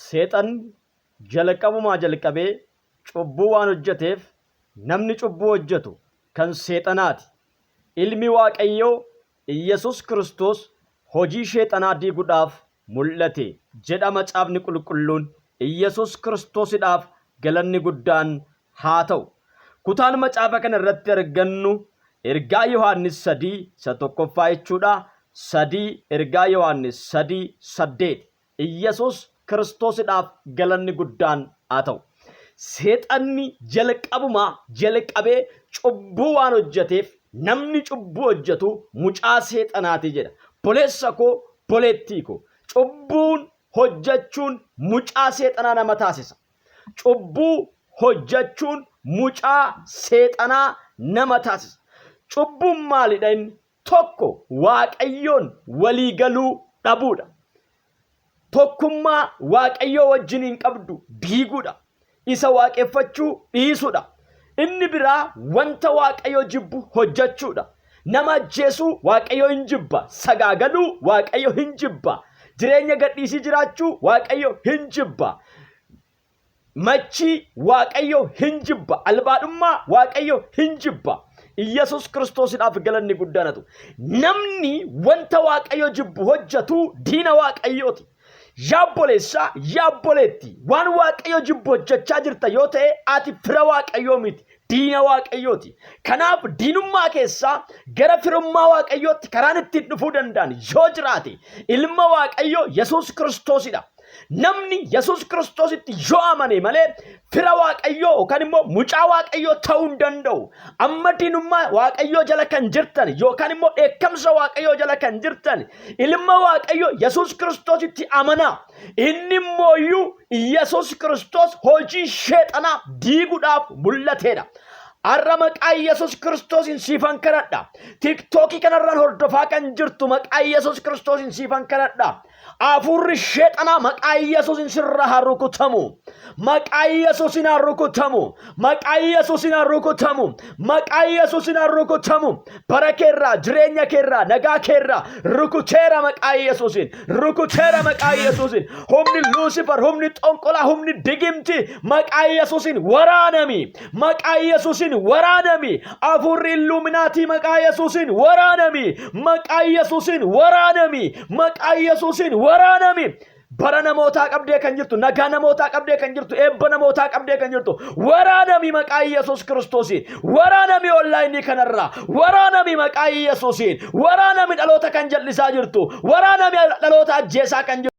Seexanni jalqabumaa jalqabee cubbuu waan hojjeteef namni cubbuu hojjetu kan seexanaati. Ilmi Waaqayyoo Iyyasuus Kiristoos hojii sheexanaa diiguudhaaf mul'ate jedha Macaafni Qulqulluun. Iyyasuus Kiristoosidhaaf galanni guddaan haa ta'u. Kutaan macaafa kana irratti argannu ergaa Yohaannis 3 isa tokkoffaa jechuudha. 3 ergaa Yohaannis 3 8. Iyyasuus Kiristoosidhaaf galanni guddaan haa ta'u. Seexanni jalqabumaa jalqabee cubbuu waan hojjeteef namni cubbuu hojjetu mucaa seexanaati jedha. Boleessa koo, boleettii koo, cubbuun hojjechuun mucaa seexanaa nama taasisa. Cubbuu hojjechuun mucaa seexanaa nama taasisa. Cubbuun maalidha inni? Tokko Waaqayyoon walii galuu dhabuudha. Tokkummaa Waaqayyoo wajjin hin qabdu diiguudha. Isa waaqeffachuu dhiisuudha. Inni biraa wanta Waaqayyo jibbu hojjechuudha. Nama ajjeesuu Waaqayyo hin jibba. Sagaagaluu Waaqayyo hin jibba. Jireenya gadhiisii jiraachuu Waaqayyo hin jibba. Machii Waaqayyo hin jibba. Albaadhummaa Waaqayyo hin jibba. Iyyasuus Kiristoosidhaaf galanni guddaan haa ta'u. Namni wanta Waaqayyo jibbu hojjetu diina Waaqayyooti. Yaa obboleessaa, yaa obboleetti, waan Waaqayyo jibbu hojjechaa jirta yoo ta'e ati fira Waaqayyoo miti, diina Waaqayyooti. Kanaaf diinummaa keessaa gara firummaa Waaqayyootti karaan ittiin dhufuu danda'an yoo jiraate ilma Waaqayyoo Yesuus Kiristoosidha. Namni Yesuus Kiristoositti yoo amane malee fira Waaqayyoo yookaan immoo mucaa Waaqayyoo ta'uu hin danda'u. Amma diinummaa Waaqayyoo jala kan jirtan yookaan immoo dheekkamsa Waaqayyoo jala kan jirtan ilma Waaqayyoo Yesuus Kiristoositti amanaa. Inni immoo iyyuu Yesuus Kiristoos hojii sheexanaa diiguudhaaf mul'ateedha. Har'a maqaa Yesuus Kiristoosiin siifan kadhadha. Tiktookii kanarraan hordofaa kan jirtu maqaa Yesuus Kiristoosiin siifan kadhadha. Hafuurri sheexanaa maqaa Yesuusin sirra haa rukutamu. Maqaa Yesuusin haa rukutamu. Maqaa Yesuusin haa rukutamu. Maqaa Yesuusin haa rukutamu. Bara keerraa, jireenya keerraa, nagaa keerraa rukuteera maqaa Yesuusin. Rukuteera maqaa Yesuusin. Humni Luusifar, humni xonqolaa, humni digimti maqaa Yesuusin waraanami. Maqaa Yesuusin waraanami. Hafuurri illuuminaatii maqaa Yesuusin waraanami. Maqaa Yesuusin waraanami. Maqaa Yesuusin waraanami. Bara namootaa qabdee kan jirtu, nagaa namootaa qabdee kan jirtu, eebba namootaa qabdee kan jirtu, waraanami maqaa Yesuus Kiristoosiin. Waraanami onlaayinii kanarraa, waraanami maqaa Yesuusiin, waraanami dhaloota kan jal'isaa jirtu, waraanami dhaloota ajjeesaa kan jirtu.